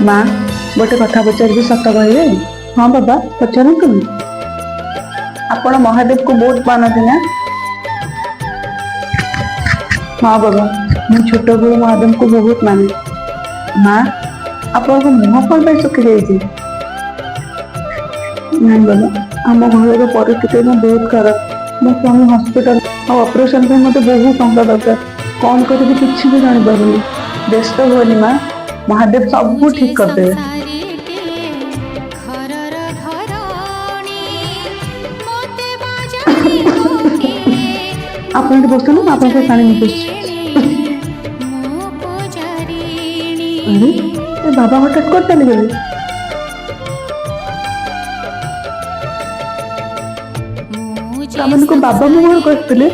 ମା, ଗୋଟେ କଥା ପଚାରିବି, ସତ କହିବେ? ହଁ ବାବା, ପଚାରନ୍ତୁ। ଆପଣ ମହାଦେବକୁ ବହୁତ ମାନନ୍ତି ନା? ହଁ ବାବା, ମୁଁ ଛୋଟବେଳୁ ମହାଦେବଙ୍କୁ ବହୁତ ମାନେ। ମା, ଆପଣଙ୍କ ମୁହଁ କଣ ପାଇଁ ଶୁଖି ଯାଇଛି? ନାଇଁ ବାବା, ଆମ ଘରର ପରିସ୍ଥିତି ଏବେ ବହୁତ ଖରାପ। ମୋ ସ୍ୱାମୀ ହସ୍ପିଟାଲ ଆଉ ଅପରେସନ ପାଇଁ ମତେ ବହୁତ ଟଙ୍କା ଦରକାର। କଣ କରିବି କିଛି ବି ଜାଣିପାରୁନି। ବ୍ୟସ୍ତ ହୁଅନି ମା, ମହାଦେବ ସବୁ ଠିକ କରିଦେବେ। ଘରର ଘରଣୀ ମୋତେ ବାଜାଣିବ କିଏ? ଆପଣ ଏଠି ବସନ୍ତୁ, ମୁଁ ଆପଣଙ୍କ ପାଇଁ ପାଣି ନେଇକି ଆସୁଛି। ମୁଁ ପୂଜାରିଣୀ। ଆରେ, ଏ ବାବା ହଠାତ୍ କୁଆଡେ ଚାଲିଗଲେ? ମୁଁ ଯେ ତାମାନେ କଣ ବାବା ମୋ ଘରକୁ ଆସିଥିଲେ?